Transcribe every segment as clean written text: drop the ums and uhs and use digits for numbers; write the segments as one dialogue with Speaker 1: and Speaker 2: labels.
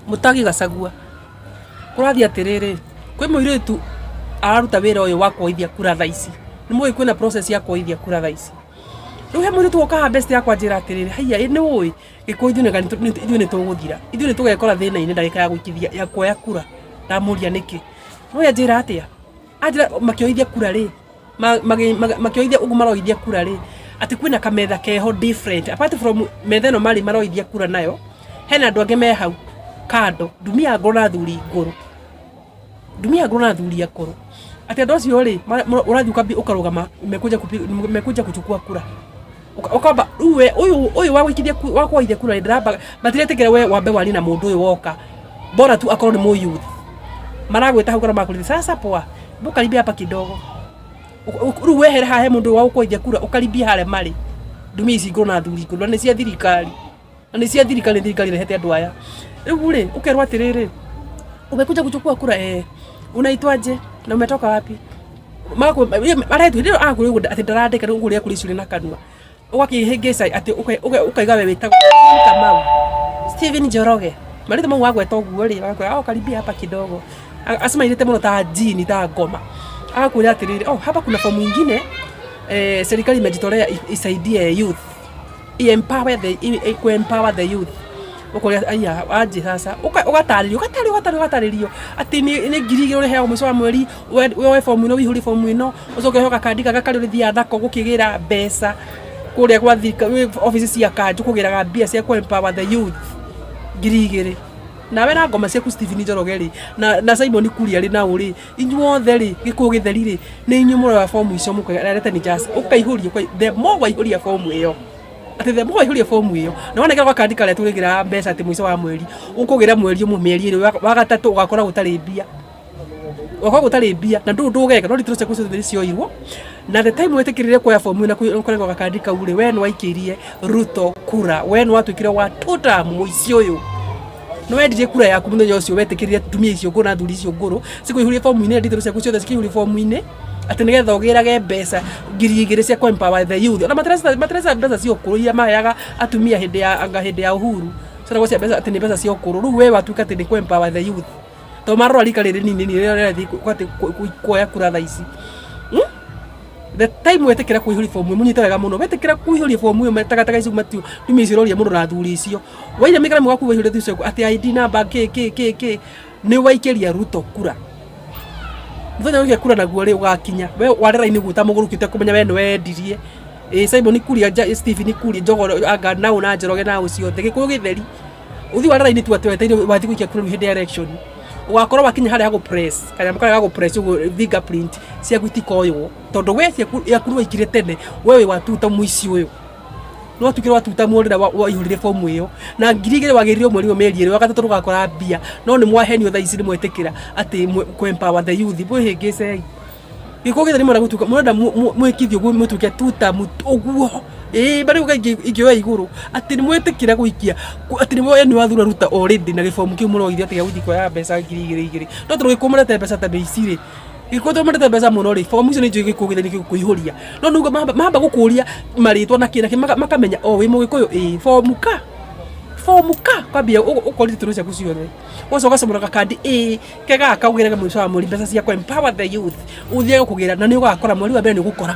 Speaker 1: Mũtagi Gacagua. Kũrathiĩ atĩrĩrĩ, kwĩ mũirĩtu araruta wĩra ũyũ wa kuoithia kura thaa ici. Nĩ mũĩ kwĩna process ya kuoithia kura thaa ici. Rĩu he mũirĩtu woka haha best yakwa anjĩra atĩrĩrĩ, haiya ĩ nĩ ũĩ Gĩkũyũ ithuĩ nĩ tũgũthira. Ithuĩ nĩ tũgekora thĩna-inĩ ndagĩka ya gũikithia ya kuoya kura. Ndamũria nĩkĩ. Nĩ ũĩ anjĩra atĩa? Anjĩra makĩoithia kura rĩ, makĩoithia ũguo maroithia kura rĩ, atĩ kwĩna kametha keho different apart from metha ĩno marĩ maroithia kura nayo, hena andũ angĩ me hau kando, ndumia ngũrũ na athuri ngũrũ, ndumia ngũrũ na athuri akũrũ, atĩ andũ acio rĩ, ũrathiĩ ũkambia ũkarũgama mekuja kuchukua kura, ũkamba rĩu we ũyũ ũyũ wa gũikithia wa kwoithia kura rĩ, ndaramba matiretĩkĩra we wambe warie na mũndũ ũyũ woka, bora tu akorwo nĩ mũ youth maragwĩta hau kana makũrĩte sasa poa hebu karibia hapa kidogo. Rĩu wehere haha he mũndũ wa gũkũithia kura ũkaribia harĩa marĩ ndumia ici ngũrũ na athuri ngũrũ na nĩ cia thirikari na nĩ cia thirikari, nĩ thirikari ĩrehete andũ aya. Rĩu rĩ ũkerwo atĩrĩrĩ, umekuja kuchukua kura eh, unaitwaje na umetoka wapi? Aretwo hĩndĩ ĩyo akwĩra ũguo atĩ ndarandĩka rĩu ũguo ũrĩa akũrĩa na kanua ũgakĩhĩngĩca atĩ ũkaiga we wĩtagwo Kamau Stephen Njoroge marĩtwa mau wagweta ũguo rĩ agakwĩra oh karibia hapa kidogo. Acimairĩte mũno ta jini ta ngoma agakwĩra atĩrĩrĩ, oh hapa kuna fomu ingine eh, serikali imejitolea isaidie youth, empower the ku empower the youth. Ũkoria aya anjĩ sasa ũgatarĩrio ũgatarĩrio ũgatarĩrio ũgatarĩrio atĩ nĩ 2000 ũrĩheagwo mũico wa mweri, woe fomu ĩno ũihũrie fomu ĩno ũcoke ũheo gakandi gaka karĩa ũrĩthiaga nako gũkĩgĩra mbeca kũrĩa gwa thirikari obici cia kanjũ kũgĩraga mbia cia kũ empower the youth 2000. Nawe na ngoma ciaku Stephen Njoroge rĩ na Simon Kuria rĩ nao rĩ inyuothe rĩ gĩkũyũ gĩtheri rĩ nĩ inyuĩ mũroya fomu icio mũkerete nĩ just ũkaihũria. The more waihũria fomu ĩyo, atĩ the more waihũria fomu ĩyo na wanengera gakandi karĩa tũrĩgĩraga mbeca atĩ mũico wa mweri ũkũgĩra mweri ũmwe mĩeri ĩrĩ wa gatatũ ũgakora gũtarĩ mbia, ũgakorwo gũtarĩ mbia na ndũĩ ũndũ ũgeka no details ciaku ciothe nĩ cioirwo. Na the time wetĩkĩrire kuoya fomu ĩyo na kũnengwo gakandi kau rĩ, we nĩ waikĩirie Ruto kura, we nĩ watuĩkire wa two term mũici ũyũ. Nĩ wendirie kura yaku mũthenya ũcio wetĩkĩrire atumia icio ngũrũ na athuri icio ngũrũ cikũihũrie fomu-inĩ, details ciaku ciothe cikĩihũrio fomu-inĩ atĩ nĩgetha ũgĩrage mbeca 2000 cia kũ empower the youth. Ona matireca mbeca cia ũkũrũ iria maheaga atumia hĩndĩ ya anga hĩndĩ ya Uhuru, ciretagwo cia mbeca atĩ nĩ mbeca cia ũkũrũ. Rĩu we watuĩka atĩ nĩ kũ empower the youth tondũ marora rika rĩrĩ nini rĩrĩa rĩrathiĩ kuoya kura thaa ici. The time wetĩkĩra kũihũria fomu ĩyo, mũnyite wega mũno, wetĩkĩra kũihũria fomu ĩyo takataka icio matio ndumia icio ũroria mũndũ na athuri icio, wainamia karamu gaku waihũria thuri ciaku atĩ ID number kĩ kĩ kĩ kĩ, nĩ waikĩria Ruto kura. Mũthenya wa kura naguo rĩ ũgakinya, we ware raini ũguo ta mũgũrũki ũtekũmenya we nĩ wendirie. Ĩ Simon Kuria, Stephen Kuria, Njogoro anga nau na Njoroge nau ciothe, gĩkũyũ gĩtheri. Ũthiĩ ware raini tu atĩ wetereire wathiĩ gũikia kura rĩu hĩndĩ ya election. Ũgakorwo wakinya harĩa ha gũ press, kanyamũ karĩa ga gũ press ũguo fingerprint ciaku itikoywo tondũ we ciaku yaku nĩ waikirie tene, we wĩ wa tuta mũici ũyũ. Nĩ watuĩkire wa tuta rĩrĩa waihũrire bomu ĩyo na 2000 wagĩrire mweri ũyũ mĩeri ĩrĩ, wa gatatũ ndũgakora mbia no nĩ mwahenio thaa ici nĩ mwetĩkĩra atĩ kũ empower the youth, mwĩhĩngĩcei. Gĩkũyũ gĩothe nĩ mũrenda gũtuĩka mũrenda mwĩkithio ũguo mũtuĩke tuta ũguo ĩĩ barĩ ingĩoya igũrũ atĩ nĩ mwetĩkĩra gũikia atĩ nĩ we nĩ wathura Ruto already na gĩbomu kĩu mũroire atĩ gĩa gũthiĩ kuoya mbeca 2000 igĩrĩ no tondũ Gĩkũyũ mũrete mbeca ta ici rĩ, Gĩkũyũ tondũ mũrete mbeca mũno rĩ, bomu icio nĩ njũĩ Gĩkũyũ gĩothe nĩ gĩgũkũihũria no nĩguo mamba gũkũria marĩtwa na kĩ na kĩ makamenya o wĩ Mũgĩkũyũ ĩĩ bomu ka bomu ka ũkambia ũkoria itũrũ ciaku ciothe ũgacoka ũgacomora gakandi ĩĩ ke gaka ũgĩrage mũico wa mweri mbeca cia empower the youth ũthiage kũgĩra na nĩ ũgakora mweri wa mbere nĩ ũgũkora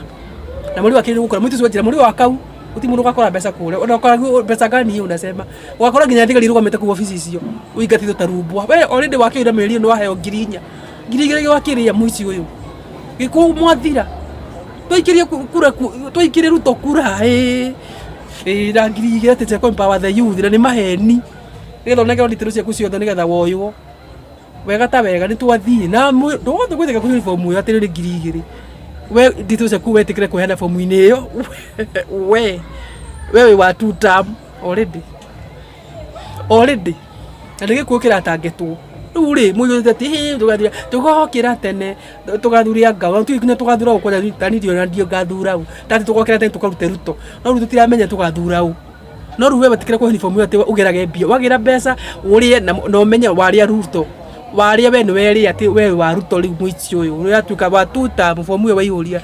Speaker 1: na mweri wa kerĩ nĩ ũgũkora mweri ũcio wanjĩra mweri wa kau gũtirĩ mũndũ ũgakora mbeca kũrĩa ona ũkora mbeca gani hiyo unasema ũgakora nginya thigari irũgamĩte kũu obici icio ũingatithio ta rumbwa we already wakĩoire mĩeri ĩyo nĩ waheo 4000 2000 wakĩrĩa mũici ũyũ gĩkũyũ mwathira twaikĩrie kura twaikĩrie Ruto kura ĩĩ ĩĩ na 2000 atĩ cia empower the youth na nĩ maheni nĩgetha ũnengerwo details ciaku ciothe nĩgetha woywo wega ta wega nĩ twathiĩ na ndũgothe gwĩtĩka kũihũria bomu ĩyo atĩ rĩrĩ 2000 we details ciaku wetĩkĩre kũheana bomu-inĩ ĩyo we we wĩ wa two term already already na nĩ gĩkuũ kĩratangetwo rĩu rĩ mũiyũrĩte atĩ hĩ tũgathura tũgokĩra tene tũgathuria ngao tũĩ nginya tũgathura ũ kwanja tani ndiũ na ndiũ ngathura ũ tati tũgokĩra tene tũkarute Ruto no rĩu tũtiramenya tũgathura ũ. No rĩu we wetĩkĩra kũhe uniform ĩyo atĩ ũgerage mbia wagĩra mbeca ũrĩe na ũmenye warĩa Ruto warĩa we nĩ werĩa atĩ we wa Ruto rĩu mũici ũyũ ũratuĩka wa tuta bomu ĩyo waihũria.